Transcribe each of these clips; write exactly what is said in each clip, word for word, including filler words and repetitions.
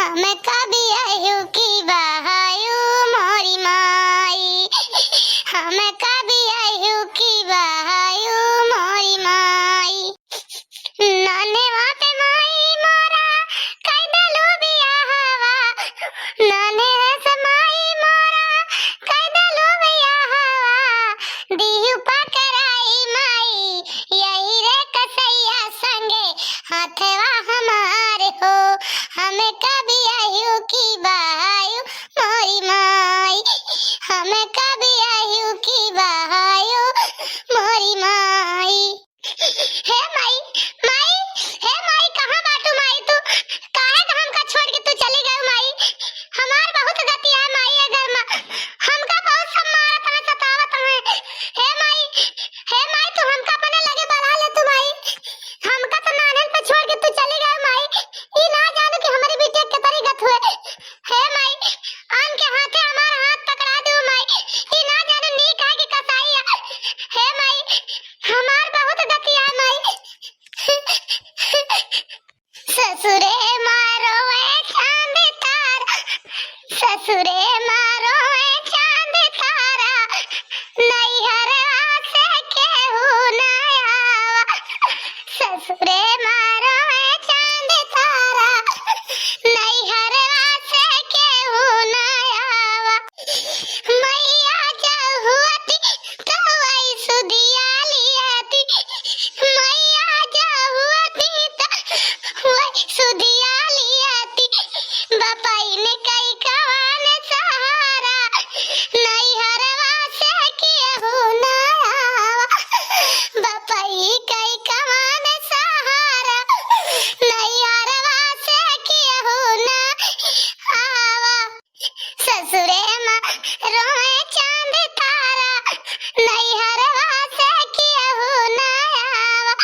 हम कब अइहू कि बहायू मोरी माई, हम कब अइहू कि बहायू मोरी माई। नन्हे बाटे माई मोरा, कइ देलू बियाहवा। नन्हे से माई मोरा, कइ देलू बियाहवा। दिहू पकराई माई, यही रे कसैया संगे, हथवा हमार हो। हम कब अइहू कि बहायू मोरी माई, हम कब अइहू कि बहायू मोरी माई। हे माई, माई, हे माई, कहाँ बाटू माई तू? काहे का हमका छोड़ के तू चली गयू माई? हमार बहुत गति है माई, ए घर मा हमका बहुत सब मारत हैं, सतावत हैं। हे माई, हे माई, तू हमका अपने लगे बुला ले तू माई। हमका तो नानन पे छोड़ के तू चली गयू माई। ई ना जानू कि हमरी बिटिया के तरी गत हुए। हे माई, आन के हाथे हमार हाथ पकड़ा दू माई। ई ना जानू नीक है कि कसाई है। हे माई, हमार बहुत गति है माई। ससुरे मा रोवे चांद तारा, ससुरे मा रोवे चांद तारा, नैहरवा से केहू ना आवा। ससुरे मा रोवे चांद तारा, नैहरवा से केहू ना आवा। मैया जहुआती तो वही सुधिया लियाती, मैया जहुआती तो वही सुधिया लियाती। बपई न कई कवन सहारा, नैहरवा से केहू ना आवा। बपई कई कवन सहारा, नैहरवा से केहू ना आवा। ससुरे मा रोवे चांद तारा, नैहरवा से केहू ना आवा।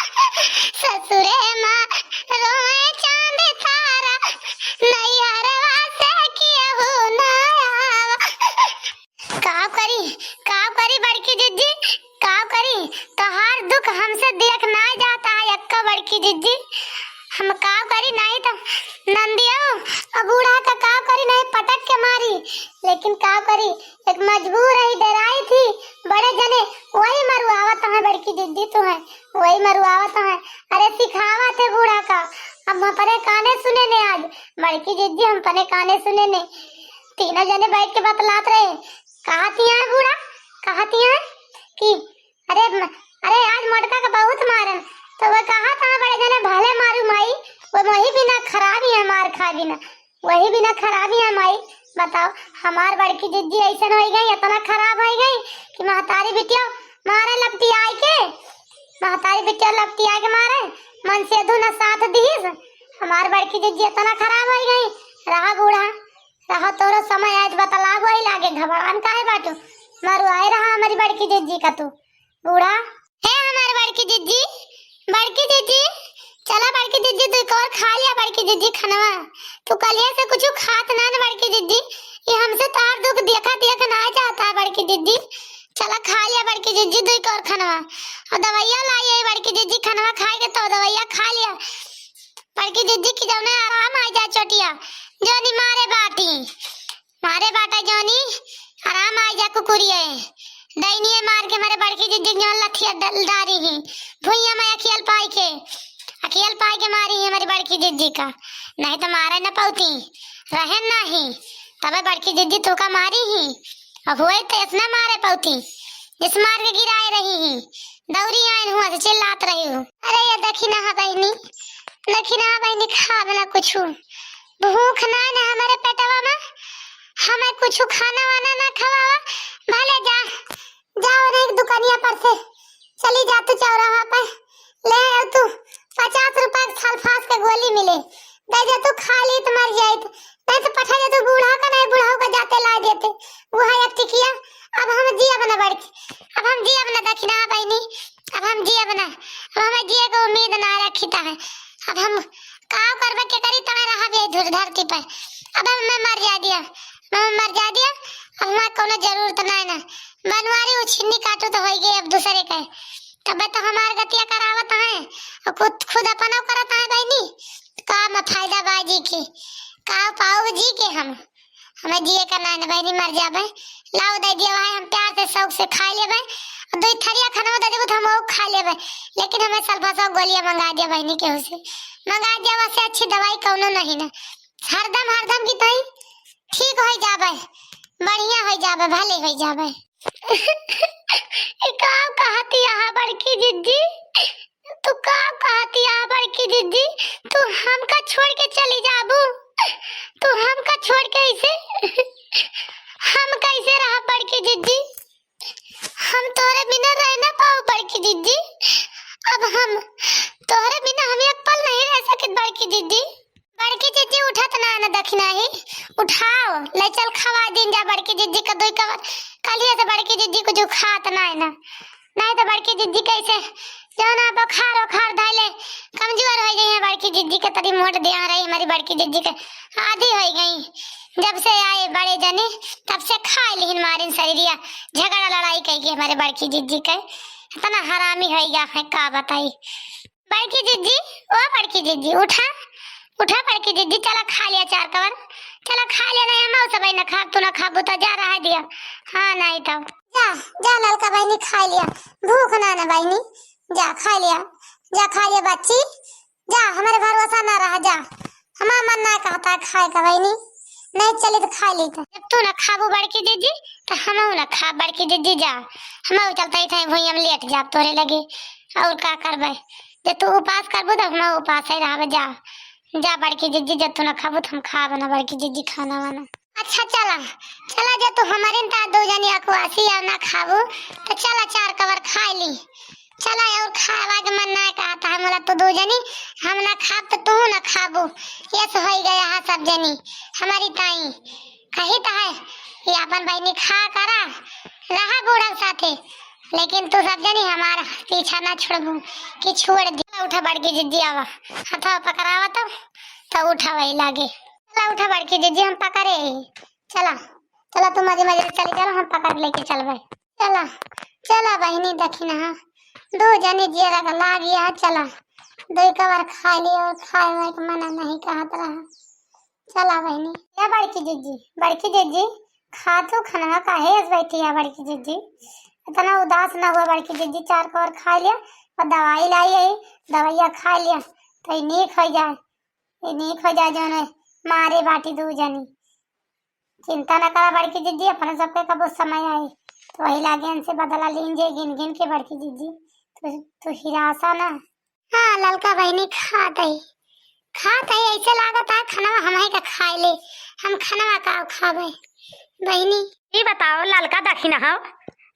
ससुरे मा रोवे चांद तारा, नैहरवा से केहू ना आवा। का करी, का करी बड़की जिज्जी, का करी? तोहार दुख हमसे देख ना जाता है एक्का बड़की जिज्जी। हम का करी, नहीं तो नंदियो और बूढ़ा का का करी, नहीं पटक के मारी। लेकिन का करी, एक मजबूर है, डराई थी बड़े जने, वही मरुआवत हैं बड़की जिज्जी तू है, वही मरुआवत हैं। अरे सिखावत है बूढ़ा का, हम अपने काने सुने ने आज, बड़की जिज्जी हम अपने काने सुने ने। तीनों जने बैठ के बतलात रहे, कहत हैं बूढ़ा, कहत हैं कि अरे म-, अरे आज मोटका के बहुत मारन, तो वो कहत हैं बड़े जने भले मारू माई, वो वही बिना खराब ही है, मार खा बिना, वही बिना खराब ही है माई। बताओ, हमार बड़की जिज्जी ऐसन होइ गई, इतना खराब होइ गई कि महतारी बिटिया मारे लपटियाई के, महतारी बिटिया लपटियाई के मारे, मन सेधू न साथ दीस। हमार बड़की जिज्जी इतना खराब होइ गई। रहा बूढ़ा, रहा, तोरो समय आज बतलाब वही लागे, घबरान काहे बाटू? मरुआए रहा हमारी बड़की जिज्जी का तू, बूढ़ा। हे हमार बड़की जिज्जी, बड़की जिज्जी, चला बड़की जिज्जी, तू एक और खा लिया बड़की जिज्जी खनवा। तू कलिया से कुछ खात ना न बड़की जिज्जी, ये हमसे तार दुख देखा देख ना जाता है बड़की जिज्जी। चला खा लिया बड़की जिज्जी, तू एक और खनवा। और दवाइया लाई है बड़की जिज्जी, खनवा खाए के तो दवाइया खा लिया। बड़की जिज्जी की जौने आराम आ जा चोटिया, जौनी मारे बाटी, मारे बाटा जौनी आराम आ जा कुकुरिये। दैनिये मार के मारे बड़की जिज्जी जौन लथिया डल डारी ही, भुइया में अखियल पाई के, अखियल पाई के मारी ही हमारी बड़की जिज्जी का, नहीं तो मारे न पौती, रहे नहीं, तबे बड़की जिज्जी तू का मारी ही। अब हुए तो इतना मारे पौती, इस मार के गिराए रही ही, दौरी आइन हुआ से चिल्लात रही हूँ, "अरे ये दखिना हा बहिनी, दखिना हा बहिनी, खाब ना कुछु, भूख ना ना हमारे पेटवा में, हमें कुछु खाना वाना ना खवावा, भले जा, जाओ रे एक दुकानिया पर से, चली जा तू चौराहा पर, ले आओ तू पचास रुपया के सल्फास के गोली मिले, दे दे तू खा ली तो मर जाइत, नहीं तो पठा दे तू बूढ़ा का, नहीं बुढ़ाऊ का जाते ला देते, वो है एक टिकिया, अब हम जियब ना बड़की, अब हम जियब ना दखिना बहिनी, अब हम जियब ना, अब हमें जिए के उम्मीद ना रखी ता है, अब हम का करबे के करी तमे रहबे धुर धरती पर, अब हमें मर जा दिया, अब हमें मर जा दिया, अब हमार कोनो जरूरत ना है ना, बनवारी उछिन्नी काटू तो होई गई अब दूसरे के, तबे तो हमार गतिया करावत है, और खुद, खुद अपना करत है बहिनी, का में फायदा बाजी की, का पाउब जी के हम? हमें जिए का नाहीं न बहिनी, मर जाबे। लाओ दे दिया भाई, हम प्यार से शौक से खाइ लेबे। और दुइ थरिया खाना दे देबो तो हम वो खाइ लेबे, लेकिन हमें सल्फा सौ गोलियां मंगा दिया बहिनी केहू से। मंगा दिया, वसे अच्छी दवाई कौनो नहीं ना। हरदम, हरदम की तई ठीक होइ जाबे, बढ़िया होइ जाबे, भले होइ जाबे। ई का कहती यहाँ बड़की जिज्जी? तू का कहती यहाँ बड़की जिज्जी? तू हमका छोड़ के चली जाबू? तू हमका छोड़ के ऐसे, हम कैसे रहब बड़की जिज्जी? हम तोरे बिना रह ना पाउब बड़की जिज्जी। अब हम तोरे बिना हम एक पल नहीं रह सकित बड़की जिज्जी। बड़की जिज्जी उठत ना न दखिनही, उठाओ, ले चल खवाइ दीन जा बड़की जिज्जी के दुइ कवर। कलिया से बड़की जिज्जी कुछ खात ना है ना, नहीं तो बड़की जिज्जी कैसे जौना बुखार उखार धइले कमजोर होइ गई है। बड़की जिज्जी के तरी मोट दिया रही हमारी बड़की जिज्जी के, आधी होइ गई। जब से आए बड़े जनी तब से खाइ लिहिन मारिन शरीरिया, झगड़ा लड़ाई कइ के हमारे बड़की जिज्जी के। इतना हरामी होइ गया है का बताई। बड़की जिज्जी, ओ बड़की जिज्जी, उठा, उठा बड़की जिज्जी, चला खाइ लिया चार कवर, चला खाइ लिया, नहीं हम सबही न खाब, तू न खाबू तो जा रहा दिया। हाँ, नहीं तो जा, जा ललका बहिनी खाइ लिया, भूख ना न बहिनी, जा खाइ लिया, जा खाइ लिया बच्ची, जा, हमारे भरोसा ना रहा, जा, हमार मन ना कहता है खाए का बहिनी, नहीं चली तो खाइ ली तो। जब तू ना खाबू बड़की जिज्जी, तो हमहू ना खाब बड़की जिज्जी, जा, हमहू चलता ही था भुइयां में लेट जाब तोरे लगे, और का करबे? जब तू उपास करबू तो हम उपास ही रहबे। जा, जा बड़की जिज्जी, जब तू ना खाबू तो हम खाब ना बड़की जिज्जी खाना वाना। अच्छा चला, चला, जब तू हमारे ता दो जनी अकवासी और ना खाबू, तो चला चार कवर खाइ ली। चला, और खावा के मन ना कहता है मोला तो दो जनी, हम ना खाब तो तू ना खाबू। यस होइ गया है सब जनी हमारी ताई। कही तो है कि अपन बहिनी खा करा, रहा बूढ़ा साथे, लेकिन तू सब जनी हमारा पीछा ना छोड़बू कि छोड़ दी। उठा बड़की जिज्जी, आवा, हथवा पकड़ावा तब, तो उठा वही लागे। चला उठा बड़की जिज्जी, हम पकड़े ही। चला, चला तू मजे मजे से चली चला, हम पकड़ लेके चलबे। चला, चला बहिनी दखिनहा, दो जनी जियरा का लाग गया, चला। दो कवर खाइ लिया और खाए वाए के मना नहीं कहत रहा। चला बहिनी। या बड़की जिज्जी, बड़की जिज्जी, खा तू खनवा, काहे अस बैठी है बड़की जिज्जी? इतना उदास ना हुआ बड़की जिज्जी, चार कवर खाइ लिया और दवाई लाई है, दवाइया खाइ लिया तो ई नीक होइ जाए, ई नीक होइ जाए जौन मारे बाटी दू जनी। चिंता ना करा बड़की जिज्जी, अपने सबके कबो समय आई तो वही लागे इनसे बदला लीन जे गिन गिन के बड़की जिज्जी। तू, तू हिरासा ना। हाँ ललका बहिनी, खात हई, खात हई, ऐसे लागत है खनवा हमही का खाइ ले, हम खनवा का खाबे बहिनी। ई बताओ ललका दखिनहा,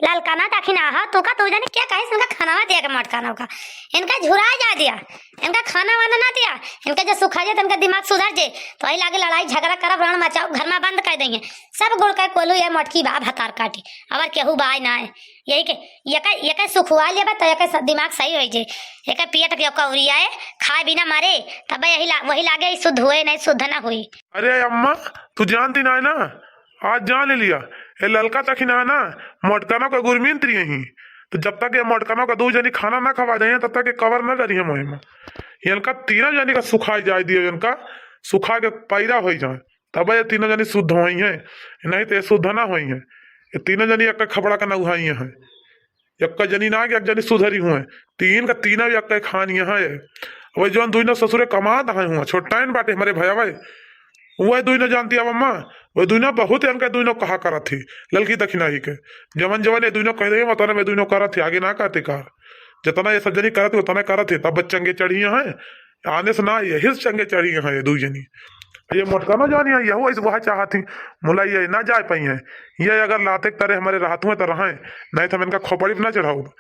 ललका ना दखिनहा, तू का तू जनी के कहिस इनका खनवा दिया के मोटकनवा का, इनका झुरा जा दिया, इनका खाना वाना ना दिया, इनका जो सुखा जाए तो इनका दिमाग सुधर जे, तो वही लागे लड़ाई झगड़ा करब, रण मचाओ, घर में बंद कर देंगे। सब गुड़ का कोलू ये मोटकी बा भतार काटी, और केहू बाय ना है। यही के, यका, यका सुखवा लेबा तो यका स-, दिमाग सही होइ जे। यका पियट के कौरिया है, खाए बिना मारे, तब यही ला-, वही लागे ई शुद्ध हुए, नहीं शुद्ध ना हुई। अरे अम्मा, तू जानती ना है ना, आज जान लिया, ए ललका तखिन है ना, मोटकनों का गुरमिंत्री यही। तो जब तक ये मोटकनों का दू जनी खाना ना खवा जाए, तब तक ये कवर ना करिए मोहिमा। इनका तीनों जनी का सुखाई जाए दियो, इनका सुखा के पैरा होइ जाए, तब ये तीनों जनी शुद्ध होइहैं, नहीं तो ये शुद्ध ना होइहैं। ये तीनों जनी एक खपड़ा का नौहाई हैं, एक जनी ना कि एक जनी सुधरी हुए, तीन का तीनों एक खान यहाँ है। अब जौन दुइनो ससुरे कमात हैं हुआ, छोटाइन बाटे हमरे भयवा, वह दुइनो जानती अब अम्मा, वह दुइनो बहुत इनका दुइनो कहा करत थी, ललकी दखिनही के। जवन जवन ये दुइनो कह रही, वतने में दुइनो करत थी, आगे ना कहते कार। जितना ये सब जनी करत थी, उतना करत थी, तब चंगे चढ़ी हैं, आने से ना, यही से चंगे चढ़ी हैं ये दुइ जनी। ये मोटकनो जानी है, यहू ऐसे वह चाहत थी, मुला ये ना जाए पाई हैं। ये अगर लाते के तरे हमरे रहत हुए तो रहें, नहीं तो हम इनका खोपड़ी पे ना चढ़ाऊब।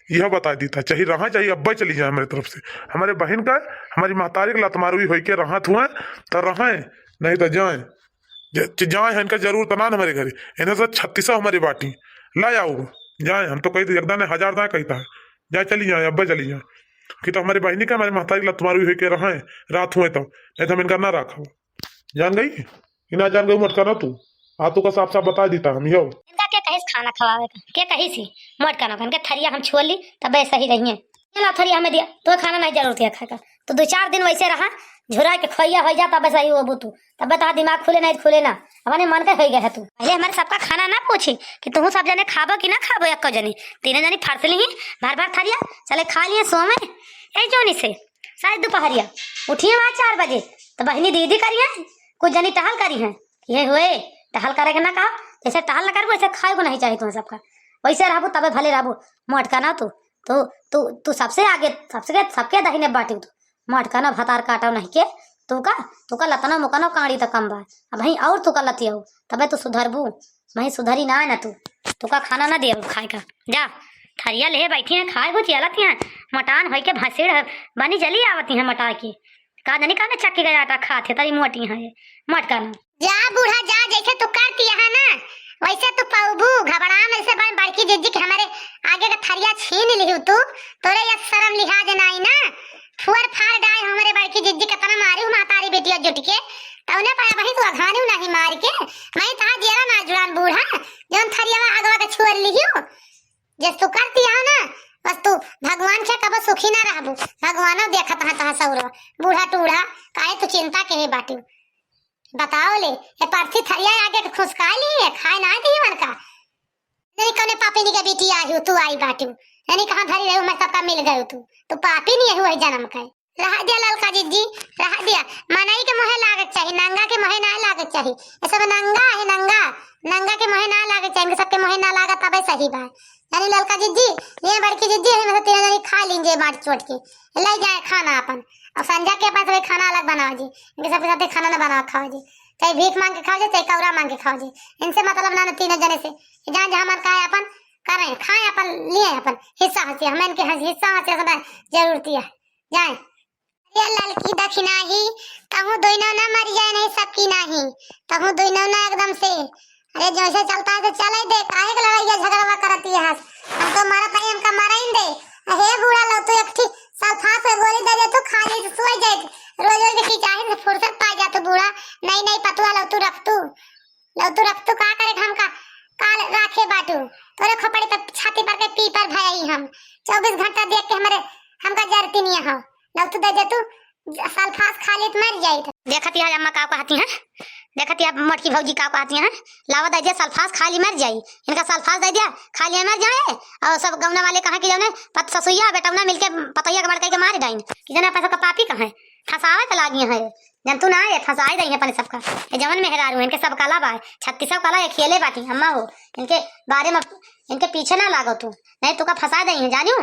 यह बता देता, चाहे रहें, चाहे अब्बे चली जाए हमरे तरफ से। हमरे बहिन का, हमरी महतारी के लतमारुई होई के रहत हुए तो रहें, नहीं तो जाए। ज-, ज-, जाए हैं, इनका जरूरत ना न हमरे घरे। इन्हें से छत्तीसा हमरी बाटी। ला आओ, जाए, हम तो कही थे, एक दाने हजार दाए कहता है। जाए, चली जाए, अब्बे चली जाए। कि तो हमरी बहिनी का, हमरी महतारी के लतमारुई होई के रहें, रात हुए तो, नहीं तो हम इनका ना रखब। जान गई? कि ना जान गई, मोटकनो तू। आ, तू का साफ साफ बता देता हम, यो। इनका के कहिस खाना खवावे का? के कहिस ही? मोटकनो का, इनके थरिया हम छोड़ ली, तब ऐसा ही रहिए। ये ला थरिया हमें दिया, तो खाना नहीं जरूरत है खाए का। तो दो चार दिन वैसे रहा, झुराइ के खइया होइ जा, तबे सही होबू तू, तबे तोहार दिमाग खुले, नहीं खुले ना। अपने मन के होइ गए है तू। पहले हमारे सबका खाना ना पूछी कि तुहू सब जने खाबो कि ना खाबो, एको जनी, तीनों जनी फरस लिही भर भर थरिया, चले खा लिए सोवे। ए जोनी से साढ़े दुपहरिया उठिए वहाँ चार बजे, तो बहिनी दीदी करिहैं, कुछ जनी टहल करिहैं। ये हुए, टहल करे के ना कहा, जैसे टहल ना करबू, वैसे खाए को नहीं चाहिए तुम सबका। वैसे रहबू तबे भले रहबू, मोटका ना तू, तू, तू, तू सबसे आगे, सबसे, सबके दहिने बाटी तू। मोटका ना भतार काटो नहीं के, तू का, तू का लतनो मुकनो काड़ी तो कम बा। अब भाई और तू का लतियाऊ, तबे तू सुधरबू, वहीं सुधरी ना है ना तू, तू का खाना ना दिया खाए का। जा, थरिया ले बैठी हैं, खाए को चियालती हैं, मटान होई के भसीड़ है, बनी जली आवती हैं मटा के। का जानी काने चक्की का आटा खात है, तरी मोटी है ये, मोटका ना। जा बूढ़ा जा, जैसे तू करती है ना, वैसे तू पौबू। घबरा में से बड़-, बड़की जिज्जी के हमारे आगे का थरिया छीन लिहू तू, तोरे या शर्म लिहाज नाई ना। फुअर फार डाय हमरे बड़की जिज्जी केतना मारी हूँ महतारी बेटिया जुट के, तौने पाया वहीं तू अघानी नहीं मार के, मैं तहा जेरा ना जुड़ान बूढ़ा, जौन थरियावा आगवा के छुअर लिहू। जस तू करती है ना, बस तू भगवान से कबो सुखी ना रहबू, भगवानो देखत है तहा सौरवा, बूढ़ा टूढ़ा, काहे तू चिंता के है बाटू। बताओ ले, ये परथी थरिया आगे के खुसकाई ली है, खाए ना दी मन का। नहीं कौने पापिनी के बेटी आई हो, तू आई बाटू। नहीं कहाँ धरी रही, मैं सबका मिल गयो तू। तू पापी नहीं है, वही जन्म का। रहा दिया ललका जिज्जी, रहा दिया। मनई के मोहे लागक चाही, नंगा के मोहे ना लागक चाही। ये सब नंगा है, नंगा। नंगा के मोहे ना लागक चाही, इनके सबके मोहे ना लागा तबे सही बा। यानी ललका जिज्जी, ये बड़की जिज्जी है, मतलब तीनों जनी खा लीजिए बांट चोट के। ले जाए खाना अपन। और संझा के अपन सबे खाना अलग बनाओ जी। इनके सबके साथे खाना ना बनाओ, खाओ जी। चाहे भीख मांग के खाओ जी, चाहे कौरा मांग के खाओ जी। इनसे मतलब ना, ना तीनों जने से। जहाँ, जहाँ मन का है अपन करें, खाएं अपन, लिए अपन हिस्सा हंसी। हमें इनके हंस-, हिस्सा हंसी सब जरूरत है। जाए। अरे ललकी दखिनाही, तहूँ दुइनो ना मर जाए नहीं सबकी नाही। तहूँ दुइनो ना एकदम से। अरे जैसे चलता है तो चले दे, काहे के लड़ाइया झगड़वा करती है? हम तो मरत नहीं, हमका मरइन दे। हे बूढ़ा, लो तू एक ठी सल्फास के गोली दे दे, तू खाली से सोई जाए। रोज रोज के चाहे से फुर्सत पा जा तू बूढ़ा। नहीं, नहीं पतुआ, लो तू रख तू। लो तू रख तू का करे हमका काल राखे बाटू। तोरे खोपड़ी पर छाती पर के पीपर भई हम। चउबीस घंटा देख के हमरे, हमका जरती नहीं हो। लो तू दे दे तू। सल्फास खा ली तो मर जाई तो। देखत ही अम्मा का कहती हैं, देखत ही मोटकी भौजी का कहती हैं, लावा दे दिया सल्फास खा ली मर जाई, इनका सल्फास दे दिया खा लिया मर जाए। और सब गौना वाले कहाँ की जौने पत ससुइया बेटौना मिलके पतैया के बड़काई के मारे डाइन कि जौने अपन सबका पापी कहाँ है, फंसावे तो लागी हैं, जनतू ना है, फंसाए दई हैं अपने सबका। ये जवन मेहरारू हैं, इनके सब कला बा, छत्तीसों कला ये खेले बाटी अम्मा हो, इनके बारे में, इनके पीछे ना लागो तू, नहीं तो का फंसा दई हैं, जानियो।